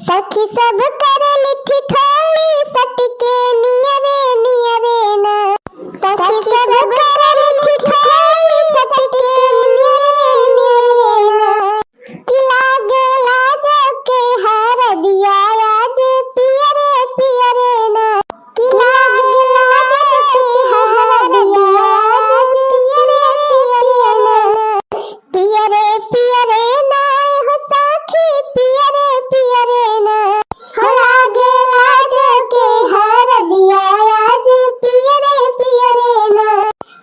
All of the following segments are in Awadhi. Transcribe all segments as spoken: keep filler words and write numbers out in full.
सखी सब करली ठिठोली सटिके नियरे नियरे ना। सखी सब करली ठिठोली सटिके नियरे नियरे ना। कि लागे लाज के हरदिया आज पियरे पियरे ना। कि लागे लाज के हरदिया आज पियरे पियरे ना। पियरे पियरे ना हो सखी, पियरे पियरे ना। हो लागे लाज के हरदिया आज पियरे पियरे ना।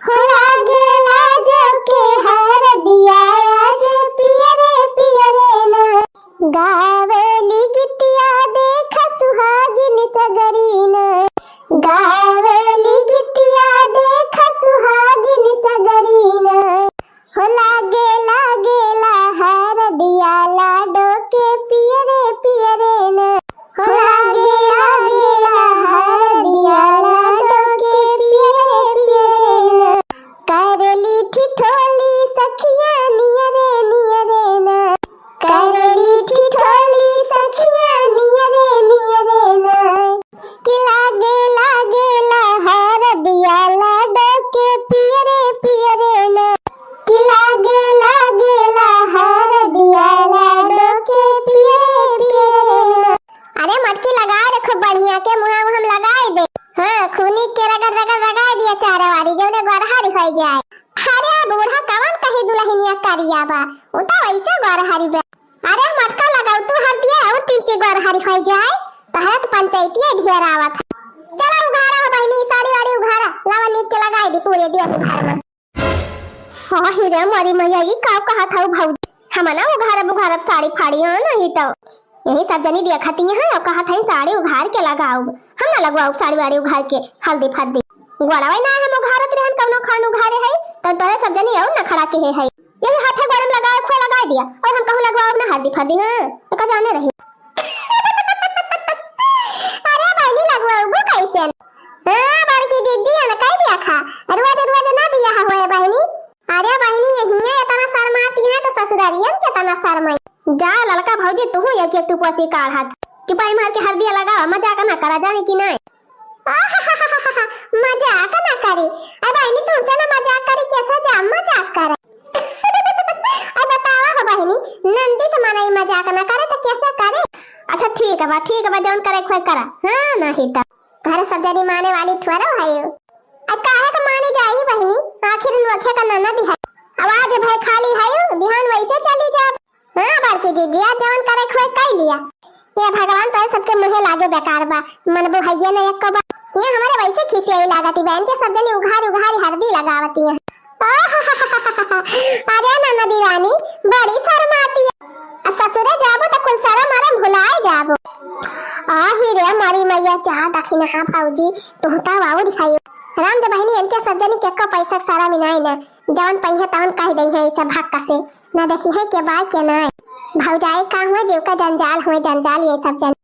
हो लागे लाज के हरदिया आज पियरे पियरे ना। गावेली गीतिया देख सुहागिन सगरी ना। गावेली गीतिया देख सुहागिन सगरी ना। हो लागे लागेला हरदिया लाडो के पियरे पियरे ना। हो लागे लागेला हरदिया लाडो के पियरे पियरे ना। करली ठिठोली सखिया नियरे नियरे ना। करली ठिठोली सखिया नियरे नियरे ना। कि लागे लागेला हरदिया लाडो के पियरे पियरे ना। कि लागे लागेला हरदिया लाडो के पियरे पियरे ना। अरे मटकी लगाए दे खूब बढ़िया के, मुहा में हम लगाए दे। हाँ, खूनी के रगड़ रगड़ लगाए दिया चारों वारी, जौने गरहरी होइ जाए। अरे बूढ़ा कवन कही दुलहिनिया करिया बा, उ तो वैसे गरहरी बा। अरे मटका लगाऊ तू हरदिया और तीन ची गरहरी होइ जाए, तहरा तो पंचायतिया ढेर आवत है। चला उघारा हो बहिनी, साड़ी वाड़ी उघारा, लावा नीक के लगाए दी पूरे दिया तू घर में। हाँ ही रे मोरी मैया, ई का कहत हऊ भौजी? हम ना उघारब, उघारब साड़ी फाड़ी, हाँ नहीं तो। यही सब जनी देखती हैं और कहत हैं साड़ी उघार के लगाओ। हम ना लगवाओ साड़ी वाड़ी उघार के, हल्दी फर्दी। गोड़वा ना हम उघारत रहन, कौनो खान उघारे है, तो तोरे सब जनी और नखड़ा के है। यही हाथे गोड़े में लगाए, खोए लगाए दिया, और हम कहूँ लगवाओ ना हल्दी फर्दी, हाँ, तो का जाने रही। अरे बहिनी, लगवाओ कैसे? हाँ, बड़की जीजी, अन कह दिया खा, रोज रोज ना बियाह होए बहिनी। अरे बहिनी, यहिया इतना शर्माती हैं तो ससुरारियन के तना शर्माई। जा ललका भौजी, तुहू एक एक टुपोसी काढ़त। चुपाई मार के हरदिया लगावा, मजाक ना करा, जाने कि नाय? मजाक ना करी। अरे बहिनी, तुमसे ना मजाक करी, कैसे जा मजाक करे? अब बतावा हो बहिनी, नंदी से माना ई मजाक ना करे तो कैसे करे? अच्छा ठीक बा, ठीक बा, जौन करे खोए करा। हाँ, नहीं तो। तोहरे सब जनी माने वाली थोड़ो हयो। आ काहे के मानी जाई बहिनी, आखिर नोखे का ननद है। अब आज भय खाली हयो, बिहान वैसे चली जाब। हाँ बड़की दीदी, आज जवन करे खोए कई लिया। ये भगवान तोरे सबके मुँहे लागे बेकार बा, मनबो हइये न एको बार। ये हमारे वैसे खिसियाई लागती बहन के सब जनी उघारी उघारी हरदी लगावती हैं। अरे ननदी रानी, बड़ी शर्माती है। आ ससुरे जाबो त कुल शरम अरम भुलाए जाबो। आही रे मारी मैया, चाह दखिना, हाँ भौजी, तुहू त वाऊ दिखाई। राम दे बहिनी, इनके सब जनी के एको पैसा के शरम ही नाई ना, जवन पइहे तवन कह दई है, ई सब हक से ना देखी है के बाय के नाई। भौजाई का हुए, जीव का जंजाल हुए, जंजाल ये सब जनी।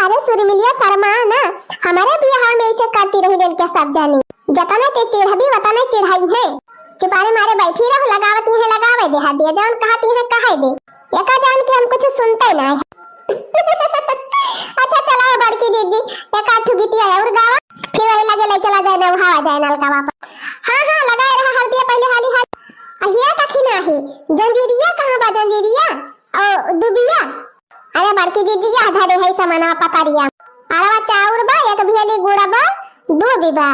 अरे सुरमिलिया शर्मा ना, हमारे बियाह में ऐसे करती रही इनके सब जनी। जतने ते चिढ़बी, वतने चिढ़ाई है। चुपारे मारे बैठी रहो, लगावती है लगावे दे, हरदिया जौन कहती है कहे दे। एका जान के हम कुछ सुनते ना है। अच्छा चला बड़की दीदी, एक आध ठो गीतिया और गावा, फिर वही लगे ले चला जाए ना, उहावा जाए नलका वापस। हाँ हाँ, लगाए रहा हरदिया पहले हाली हाली। अहिया तखी नाही, जंजीरिया कहाँ बा जंजीरिया? ओ दुबिया। अरे बड़की दीदी, यह धरे है समाना पतरिया। अरवा चाउर बा, एक भेली गुड़ बा, दूध बा।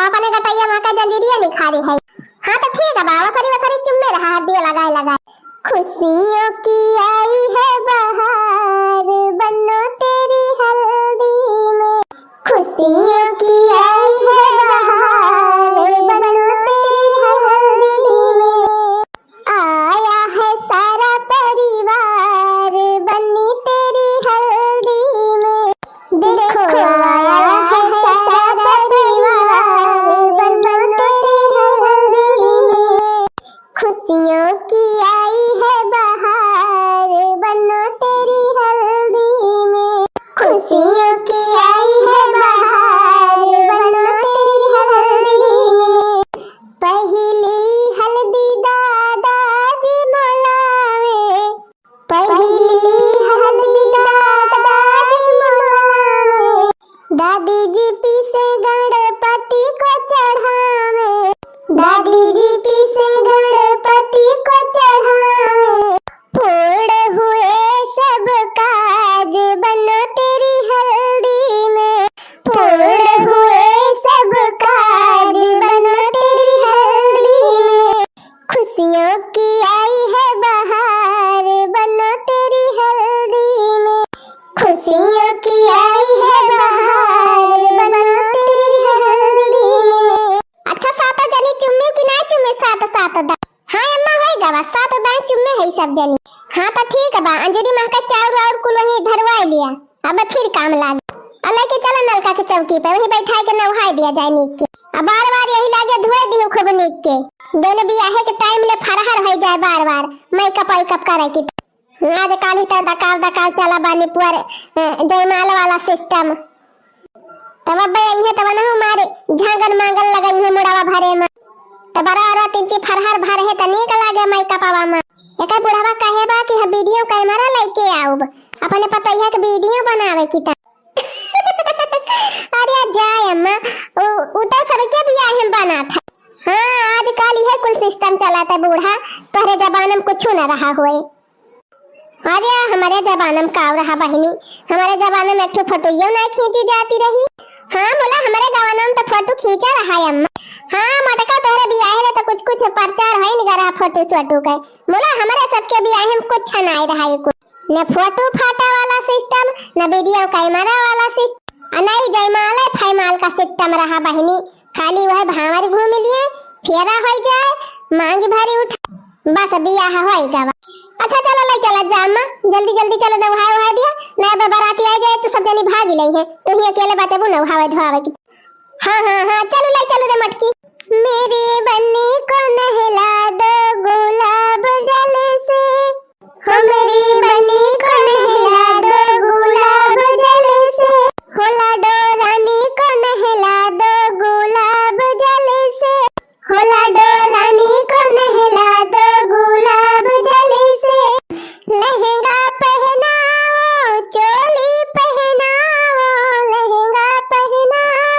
अपने गटैया माँ का जंजीरिया निखारी है। हाँ तो ठीक है बा, वसरी वसरी चुम्मे रहा, हरदिया लगाए लगाए। खुशियों की आई है बहार, बनो तेरी हल्दी में। खुशियों की आई है बहार, बनो तेरी हल्दी में। आया है सारा परिवार बन्नी तेरी हल्दी में। देखो आया है सारा परिवार बन्नी तेरी हल्दी में। खुशियों की आई है बहार। दादी जी पीसे गणपति को चढ़ावे, दादी जी पीसे गणपति को चढ़ावे। पूर्ण हुए सब काज बनो तेरी हल्दी में, पूर्ण हुए सब काज बनो तेरी हल्दी में। खुशियों की आई है बहार बनो तेरी हल्दी में, खुशियों की आई है बहार बनो तेरी हल्दी में। अच्छा, सात जनी चुम्मे कि ना चुम्मे? सात, सात दा। हाँ अम्मा, होई गवा, सात दाई चुम्मे है सब जनी। हाँ तो ठीक बा, अंजूरी महका चाउर और कुल वहीं धरवाई लिया, अब फिर काम लाग। आ लेके चलो नलका के चौकी पे, वहीं बैठाई के नहाई दिया जाए नीक के। अब बार बार यही लागे धोए दियो खूब नीक के। जौन बियाहे के टाइम ले फरहर होई जाए बार बार मेकअप वेकअप करे की। आज काल ही तो दकाल दकाल चला बानी पुअर, अ, जयमाल वाला सिस्टम। तब अब अइहे तब ना हमारे झांगन मांगन लगइहे मुड़वा भरे में। तब बड़ा रात इंची फरहर भर है त नीक लागे मेकअपवा में। एकर बुढ़वा कहे बा कि हम वीडियो कैमरा लेके आउब, अपने पतैया के वीडियो बनावे की त। अरे जाए अम्मा, उ, उ तो सबके बियाह में बनात है। हाँ, आजकल यह कुल सिस्टम चलत है बूढ़ा, तोहरे जमाना में कुछ ना रहा होए। अरे हमरे जमाना में का रहा बहिनी, हमरे जमाना में एक ठो फोटोइयो ना खींची जाती रही। हाँ बोला, हमरे जमाना में तो फोटो खींचा रहा है अम्मा। हाँ मटका, तोहरे बियाह ले तो कुछ कुछ प्रचार है नहीं रहा फोटो सोटो के। बोला हमरे सबके बियाह में कुछ ना रहा है कुछ। न फोटो फाटा वाला सिस्टम, न वीडियो कैमरा वाला सिस्टम, आ नहीं जयमाल फैमाल का सिस्टम रहा बहिनी। खाली वह भांवर घूम लिए, फेरा हो जाए, मांग भारी उठा, बस बियाह हो गवा। अच्छा चलो ले चला जा अम्मा, जल्दी जल्दी चलो नहाए वहाए दिया, ना अब बाराती आ जाए तो सब जनी भाग ले हैं, तू ही अकेले बचबू नहावे धोआवे की। हाँ हाँ हाँ, चलो ले चलो रे मटकी। मेरी बन्नी को नहला दो गुलाब जल से, हो मेरी बन्नी को नहला दो गुलाब जल से, हो लाडो रानी को नहला दो गुलाब जल से, हो लाडो रानी को नहला दो गुलाब जल से। लहंगा पहनाओ, चोली पहनाओ, लहंगा पहनाओ,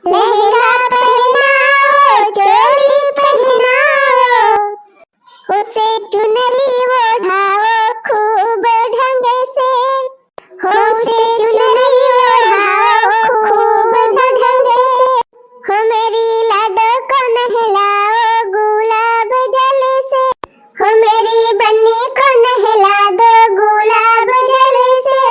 लहंगा पहनाओ, चोली पहनाओ। उसे चुनरी ओढ़ाओ खूब ढंग से, हो उसे चुनरी ओढ़ाओ खूब ढंग से। हो मेरी लाडो को नहलाओ गुलाब जल से, हो मेरी बन्नी को नहला दो गुलाब जल से।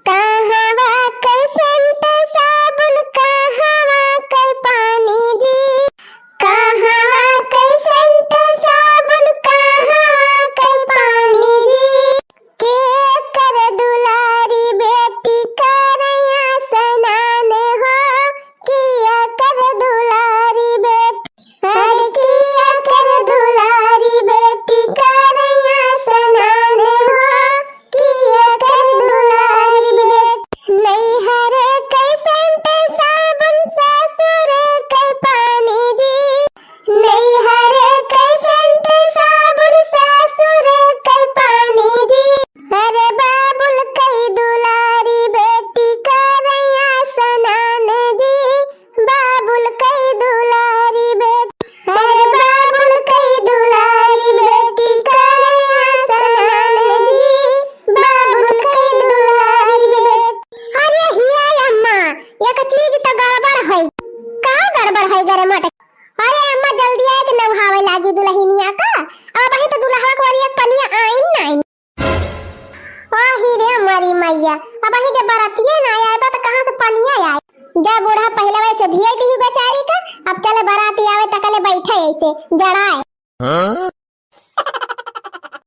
कहवा के सेंट साबुन, कहवा के पानी जी, कहवा के सेंट साबुन, कहवा के पानी जी। के कर दुलारी बेटी करैया स्नान हो, किया कर दुलारी बेटी, अरे किया कर दुलारी बेटी करैया स्नान हो, किया कर दुलारी बेटी। नैहर के सेंट साबुन ससुर के पानी जी, नैहर के सेंट साबुन ससुर के पानी जी। अरे बाबुल कई दुलारी बेटी करैया स्नान जी, बाबुल कई दुलारी बेटी, अरे बाबुल कई दुलारी बेटी करैया स्नान जी, बाबुल कई दुलारी बेटी। अरे हिया अम्मा, एक चीज तो गड़बड़ है। का गड़बड़ है गरे मटकी? अरे अम्मा, जल्दी आए के नहावे लागी दुल्हनिया का। अब अबही तो दुल्हवा के वरिया पनिया आइन नाइन। आही रे हमारी मैया, अबही जब बरातिये ना आए बा तो कहाँ से पनिया आए? जा बूढ़ा पहले वैसे भियाई दी बेचारी का, अब चले बराती आवे तकले बैठे ऐसे जड़ाए। हाँ?